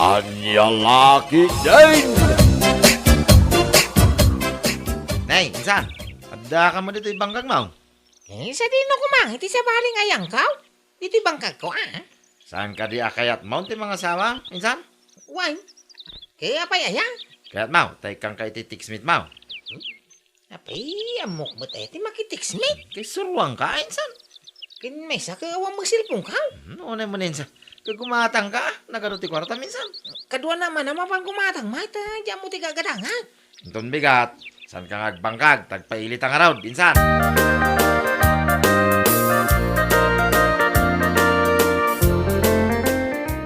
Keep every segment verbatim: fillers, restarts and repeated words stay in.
Ania la ketdin? Nay, insan, adda ka met ditoy bangkagmo? Eh, sadino koma iti sabali nga ayangko? Ditoy bangkagko, a? Saan kadi a kayatmo ti mangasawa, insan? Wen. Ket apay aya? Kayatmo ta ikkanka iti text mate mo. Apay, ammok met aya ti makitext mate? Ket suroanka, insan. Ket maysa ket awan met cellphoneko. Hmm, unay mo, insan. Ket gumatangka, nagadu ti kuartam, insan. Kaduana man a mapan gumatang, mayta, diak ammo ti gagadangan. Inton bigat, saanka nga agbangkag, ta agpailita ngarud, insan.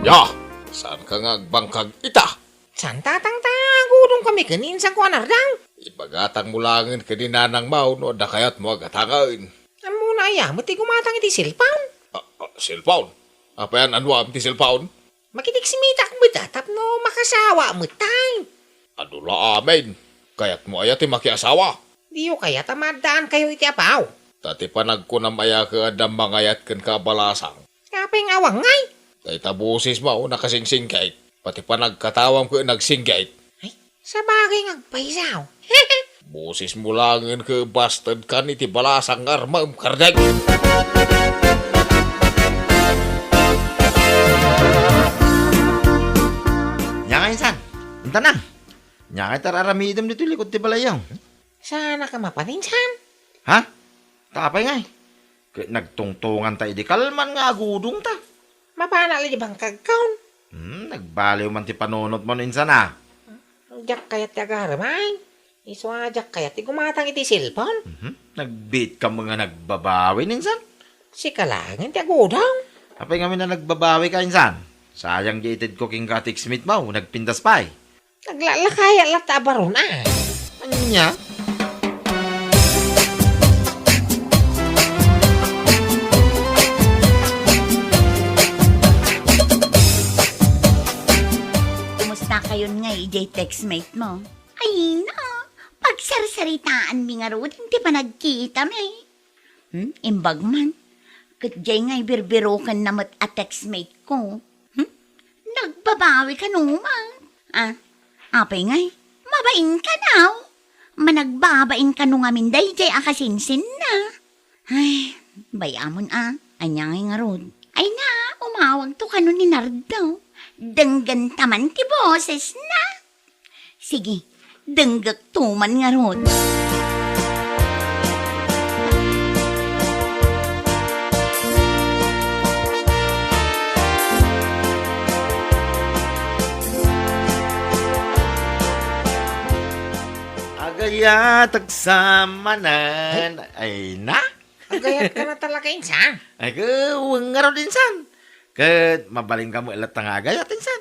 Ya, saanka nga agbangkag ita? Saan, tatang, ta agudongkami ken ni insanko a Nardang. Ibagatangmo laengen ken ni nanangmo no adda kayatmo a gatangen. Ammona aya met ti gumatang iti cellphone? A, a, cellphone? Apay, an-anuam ti cellphone? Makitext mate-ak met a tapno makasawa met tay. Adu la amin. Kayatmo aya ti makiasawa? Diyo kayat a maaddaankayo iti apaw? Ta ti panagkunam aya ket adda mangayat kenka a balasang? Apay nga awan ngay? Dayta bosesmo, nakasingsingkit. Pati panagkatawam ket nagsinggit. Ay, sabagay nga agpayso. Bosesmo laengen ket bastedkan iti balasang nga armem, kardeng. Nia ngay, insan? Intan a. Nia ngay ti ar-aramidem ditoy likod ti balayyo? Saanka mapan, insan? Ha? Ta apay ngay? Ket nagtungtonganta idi kalman nga agudongta. Mapanak la idi bangkagkon. Hmm, nagbaliw man ti panunotmo, insan a. Diak kayat ti agarem, ay. Isu a diak kayat ti gumatang iti cellphone. Mhm. Nagbiitkam nga nagbabawi, insan. Sika laengen ti agudong. Apay ngamin a nagbabawika, insan? Sayang diay itedko kenka a text mate mo, nagpintas pay. Naglalakayat latta a baron, a. Ania? Kumustakayon ngay idiay text mate mo? Ay, na, pagsarsaritaanmi ngaruden ti panagkitami. Hmm, imbag man. Ket diay ngay birbirokenna met a text mate ko. Hmm? Nagbabawi kano man? A, apay ngay? Mabain kano? Managbabain kano ngamin daydiay a kasinsinna? Ay, bay-amon a, ania ngay ngarud? Ay na, umawagto kano ni Nardo. Denggenta man ti bosesna. Sige, denggekto man ngarud. Agayat, agsamanan. Ay. Ay na? Agayat ka na talaga, insan. Ay, ket wen ngarud, insan. Ket mabalinka met latta nga agayat, insan.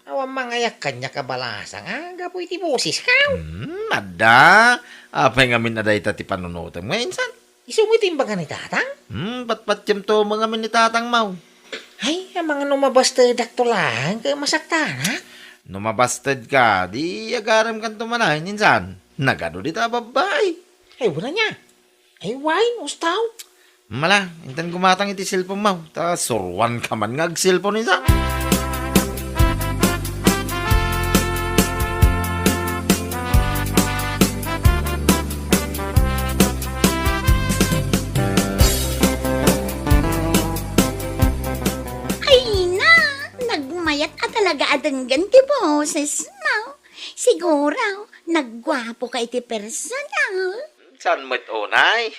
Awan mangayak kaniak a balasang, a, gapu iti boseska. Hmm, adda. Apay ngamin a dayta ti panunotem nga, insan? Isu met ti imbaga ni tatang? Hmm, patpatiemto met ngamin ni tatangmo. Ay, amangan no mabastedakto laeng ket masaktanak. No mabastedka, di agaremkanto manen, insan. Nagadu dita a babbai. Ay, wen ania? Ay, wen, ustaw. Mala, intan gumatang iti cellphone mo. Ta suroanka man nga ag-cellphone, insan. Ay na, nagmayat a talaga a denggen ti bosesmo. Siguro, nagguapoka iti personal. Saan met unay?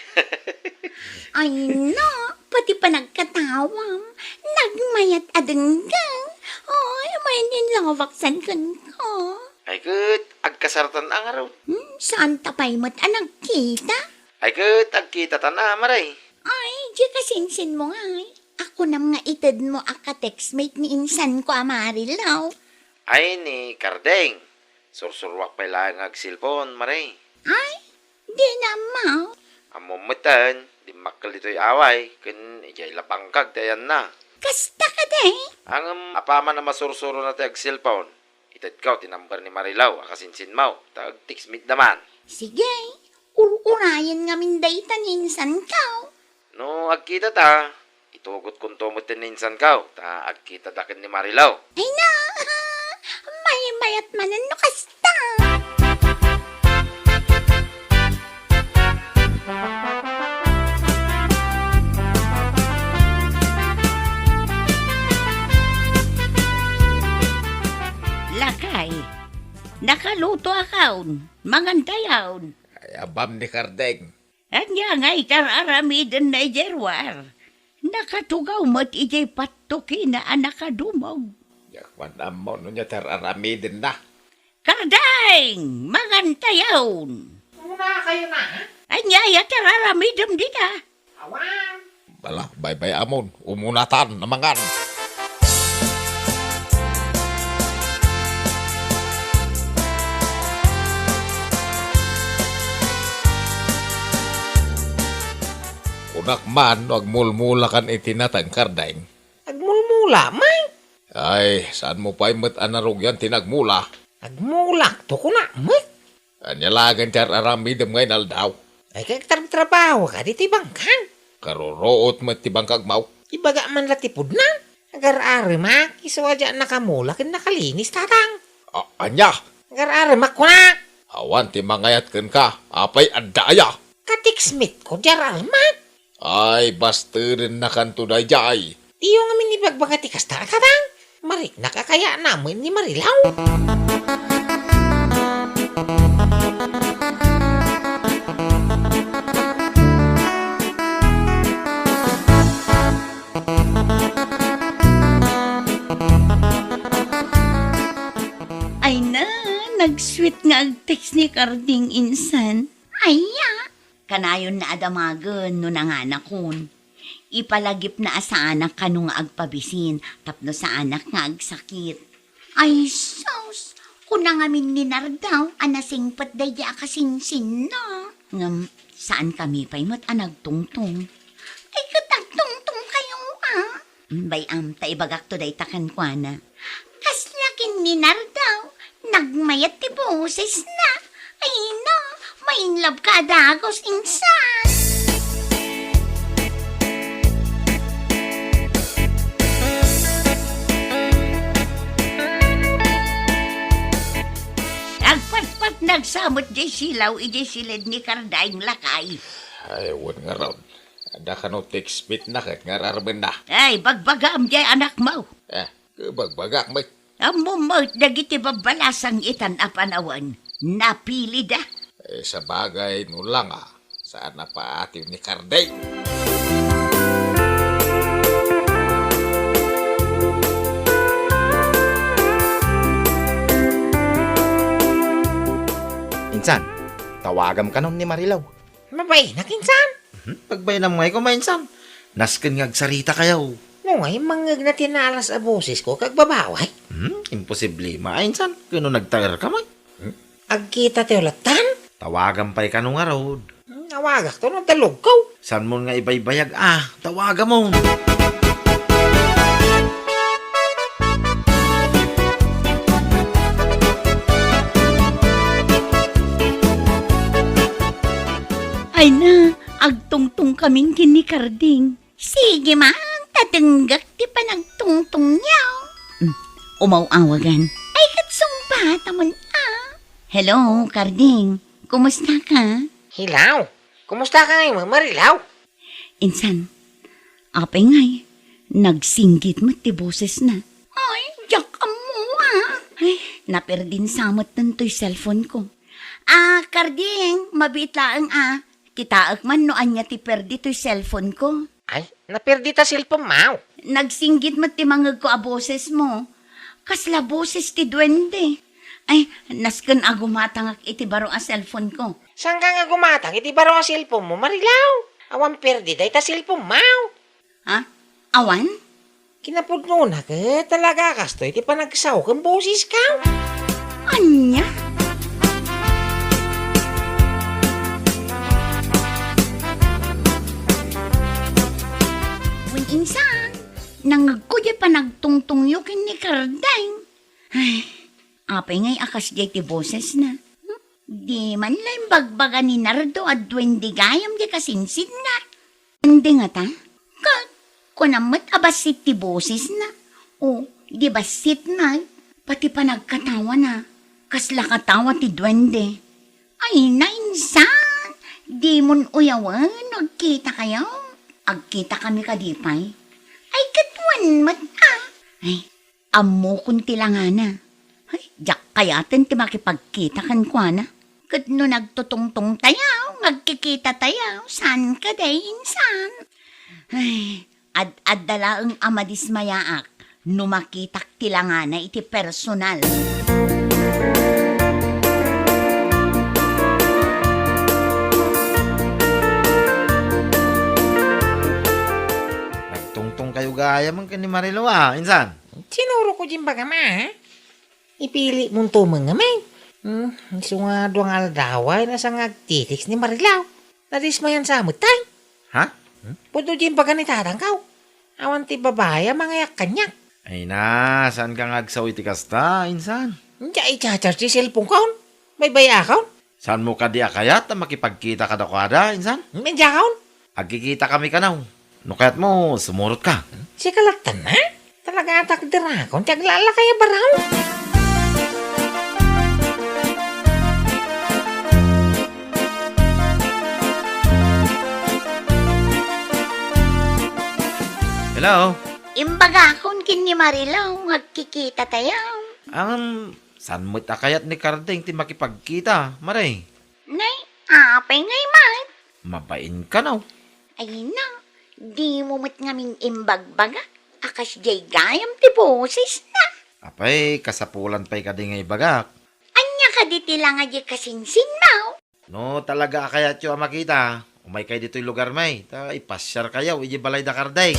Ay, no, pati panagkatawam, nagmayat a denggen. Ay, main in love ak san kenka. Ay, ket, agkasaratan a ngarud. Hmm, saan ta pay met a nagkita? Ay, ket, agkitatan a, Mare. Ay, di kasinsinmo ngay. Akunam nga itedmo a ka-textmate ni insanko a Marilaw. Ay, ni Kardeng. Sursuroak pay laeng nga ag-cellphone, Mare. Ay, di na ammo. Ammom metten, dimmakkel ditoy away, ken idiay la bangkag ti ayanna. Kasta kadi? Ngem apaman a masursurona ti ag-cellphone, itedko ti number ni Marilaw a kasinsinmo, ta ag-textmate da man. Sige, ur-urayen ngamin dayta ni insanko. No agkitata, itugotkonto metten ni insanko, ta agkitada ken ni Marilaw. Ay na! Kayat manen no kasta. Lakay, nakaluto akon, mangantayon. Ay, abam ni Kardeng. Ania ngay ti ar-aramidenna idiay ruar? Nakatugaw met idiay pattokina a nakadumog. Diak man ammo no ania ti ar-aramidenna. Kardeng! Mangantayon! Umunakayona? Ania aya ti ar-aramidem dita? Awan. Bala, baybay-amon, umunatan a mangan. Kunak man no agmulmulakan iti nateng, Kardeng. Agmulmula, may? Ay, saanmo pay met a narugian ti nagmula? Agmulakto, kunak met. Ania laeng ti ar-aramidem nga inaldaw? Ay, kagtrabtrabaho ka ditoy bangkag. Karuruot met ti bangkagmo. Ibagak man la ti pudno. Agar-aremak, isu a diak nakamula ken nakalinis, tatang. A-, ania? Agar-aremak, kunak. Awan ti mangayat kenka, apay adda aya? Ka-text mate ko, diak ar-aremak. Ay, bastedennakanto daydiay. Diyo ngamin ibagbaga ti kasta, tatang. Mariknak a kayatna met ni Marilaw. Ay na, nag-sweet nga ag-text ni Karding insan. Aya, kanayon na a damagen no nanganakon. Ipalagipna a saanak kano nga agpabisin tapno saanak nga agsakit. Ay, sus! Kuna ngamin ni Nardaw a nasingpet daydi a kasinsinna. Ngem, saankami pay met a nagtungtong. Ay, ket agtungtongkayo, a? Bay-am, ta ibagakto dayta kenkuana. Kasla ken ni Nardaw, nagmayat ti bosesna. Ay, no, ma-in love ka a dagus, insan. Agpatpatnag sa met diay silaw idiay siled ni Kardaing, lakay. Ay, wen ngarud. Adda kano ti expect na ket nga ar-aramidna. Ay, bagbagam diay anakmo. Eh, Bagbagak met. Ammom met dagiti babbalasang itan a panawen, napilida. Eh, sabagay no la nga, saan a paatiw ni Kardeng. Insan, tawagam kanon ni Marilaw. Mabainak, insan? Mhm. Pagbainam ngay koma, insan. Nasken nga agsaritakakayo. Ngay, mangngegna ti naalas a bosesko, kagbabaway. Hmm, imposible, ma, insan. Kano nagtaerka, may? Hmm? Agkita ti ulatan? Tawagam pay kano ngarud. Hmm, awagakto no adda lugko. Saanmon nga ibaybayag, a? Tawagamon. Ay na, agtungtongkamin ken ni Karding. Sige man, ta denggak ti panagtungtongyo. Hmm, umaw-awagan. Ay, ket sungbatamon, a. Hello, Karding. Kumusta ka? Hello. Kumusta ka ngay, Marilaw? Insan, apay ngay, nagsinggit met ti bosesna. Ay, diak ammo, a. Ay, naperdin sa met toy cellphone ko. A, Karding, mabiit laeng, a. Kitaek man no ania ti perdi toy cellphone ko. Ay, naperdi ta cellphone mo? Nagsinggit met ti mangngegko a bosesmo. Kasla boses ti duwende. Ay, nasken a gumatangak iti baro a cellphone ko. Saanka nga gumatang iti baro a cellphone mo, Marilaw? Awan perdi dayta cellphone mo. Ha? Awan? Kinapudnona ket talaga kastoy ti panagsao ken boseska? Ania? Wen insan, nangngegko diay panagtungtongyo ken ni Kardeng. Ay, apay ngay a kasdiay ti bosesna? Hmm? Di man la imbagbaga ni Nardo a duwende gayam diay kasinsinna. Andi ngata? Ket kunam met a bassit ti bosesna. O, di bassit met. Pati panagkatawana, kasla katawa ti duwende. Ay, nainsan! Dimon uyawen, agkitakayo. Agkitakami kadi pay. Ay, ket wen met, a. Ay, ammokon ti langana. Ay, diak kayaten ti makipagkita kenkuana. Ket no nagtutungtongtayo, nga agkikitatayo, saan kadi, insan? Ay, ad-adda laeng a madismayaak no makitak ti langana iti personal. Nagtungtongkayo gayam ken ni Marilu, a, insan? Sinurotko diay imbagam, a. Ipilimonto met ngamin. Hmm, isu nga dua nga aldaw, ay, nasa nga agtitext ni Marilu. Nadismayan sa met, tay. Ha? Hmm? Pudno diay imbaga ni tatangko. Awan ti babai a mangayak kaniak. Ay na, saanka nga agsaw iti kasta, insan? Diak i-charge ti cellphone ko. Baybay-akon. Saanmo kadi a kayat a makipagkita kadakuada, insan? Diakon. Agkikitakami kano. No kayatmo, sumurotka. Sika lattan, a? Talaga a takderakon ti aglalakay a baro. Hello? Imbagakon ken ni Marilu nga agkikitatayo. Am, saan met a kayat ni Karding ti makipagkita, Mare? Nay, apay ngay met? Mabain kano. Ay na, dimo met ngamin imbagbaga a kasdiay gayam ti bosesna. Apay, kasapulan pay kadi nga ibagak. Ania kadi ti langa diay kasinsinmo? No talaga a kayatyo a makita, umaykay ditoy lugarmi, ta ipasiarkayo idiay balay da Karding.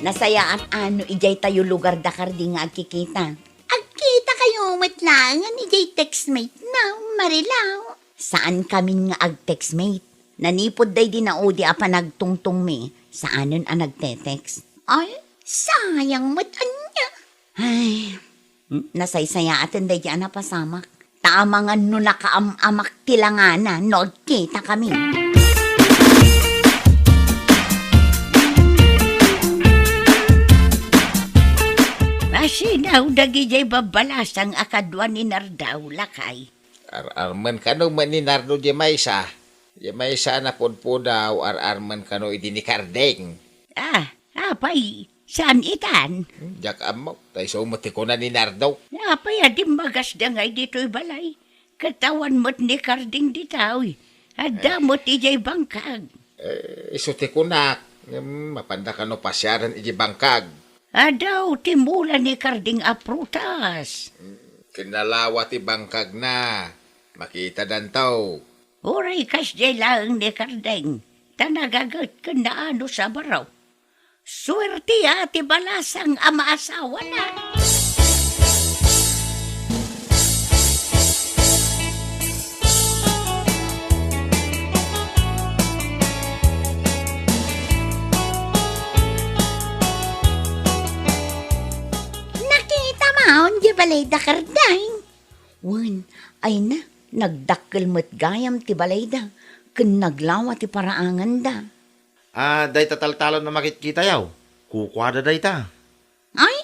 Nasayaat a no idiay tayo lugar da Karding nga agkikita. Agkitakayo met laengen idiay textmate-na, Marilu. Saankamin nga agtextmate. Nanipud daydi naudi a panagtungtongmi, saanen a nagtetext. Ay, sayang met ania. Ay, nasaysayaaten daydi a napasamak. Ta amangan no nakaam-amak ti langana no agkitakami. Nasinaw dagidiay babbalasang a kadua ni Nardaw, lakay. Ar-armen kano met ni Nardo diay maysa. Diay maysa a napudpudaw, ar-armen kano idi ni Karding. Ah, apay, saan itan? Hmm, diak ammo. Ta isu met ti kuna ni Nardo. Apay a dimmagasda ngay ditoy balay? Ket awan met ni Karding ditoy. Adda Eh. met idiay bangkag. Eh, isu ti kunak. Ngem mapanda kano pasiaren idiay bangkag? Adaw ti mula ni Karding a prutas. Hmm, kinalawa ti bangkagna. Makitadanto. Uray kasdiay laeng ni Karding, ta nagaget ken naanus a baro. Suertea ti balasang a maasawana. Nakitam diay balay da Karding? Wen, ay na, nagdakkel met gayam ti balayda, ken naglawa ti paraanganda. Ah, dayta taltalon a makitkitayo, kukuada dayta. Ay,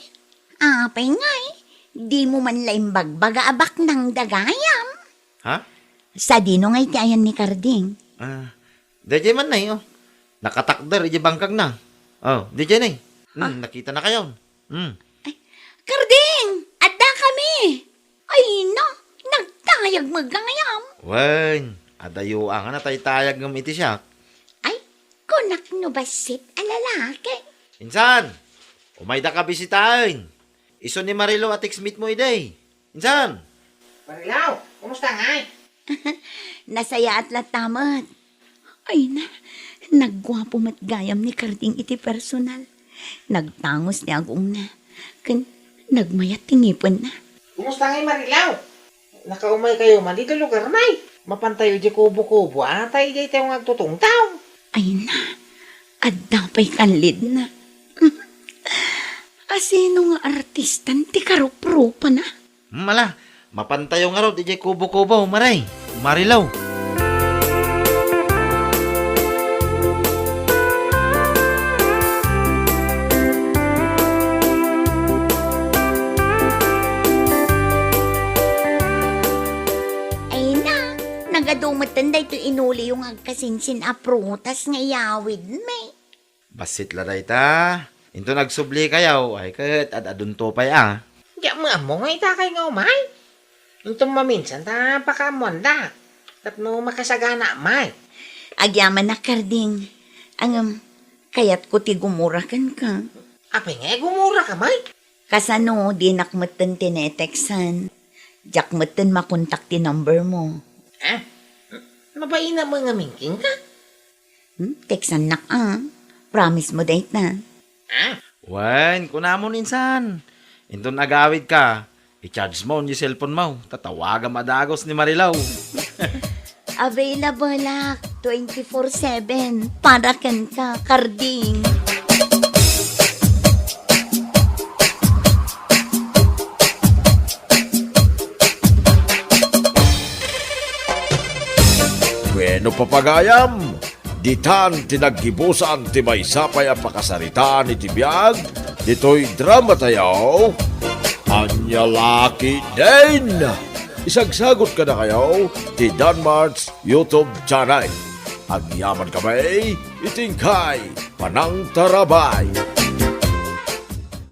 apay ngay, dimo man la imbagbaga a baknangda gayam? Ha? Sadino ngay ti ayan ni Karding? Ah, daydiay man nay, oh. Nakatakder idiay bangkagna. Oh, daydiay nay. Hmm, Ah. nakitanakayon. Hmm. Ay, Karding! Addakami! Ay, na, nagtayag met gayam. Wen, adayo a nga nataytayag ngem iti siak. Ay, kunak no bassit a lalaki. Insan, umayda ka bisitaen. Isu ni Marilo a textmate mo idi. Insan! Marilo, kumusta ngay? Nasayaat latta met. Ay na, nagguapo met gayam ni Karding iti personal. Nagtangos ti agongna, ken nagmayat ti ngipenna. Kumusta ngay, Marilaw? Nakaumaykayo man iti lugarmi. Mapantayo iti kubo-kubo, a, ta idiay tayo nga agtutungtaw. Ay na, adda pay kallidna. Asino nga artistan ti karuprupana? Hmm, ala, mapantayo ngarud idiay kubo-kubo, Mare, Marilaw. Ay na, nagadu metten daytoy inuliyo nga agkasinsin a prutas nga iyawidmi. Bassit la dayta. Inton agsublikayo, ay ket ad-adunto pay a. Diak met ammo nga itakay nga umay. Inton maminsan ta pakaammoanda. Tapno makasagana met. Agyamanak, Karding. Ngem, kayatko ti gumura kenka. Apay nga gumura ka met? Kasano, dinak metten tinetextan. Diak metten makontak ti number mo. Ah? Mabainam nga ngamin kenka? Hmm? Textannak a. Promise mo dayta. Ah? Wen, kunamon insan. Inton agawidka, i-charge mo ni cellphone mo. Tatawagam a dagus ni Marilaw. Available ak twenty-four seven para kenka, Karding. Bueno, papagayam, ditan ti naggibusan ti maysa pay a pakasaritaan iti biag ditoy drama tayo, Ania La Ketdin. Isagsagut kadakayo ti Danmart's YouTube channel. Agyaman kami iti inkay panangtarabay.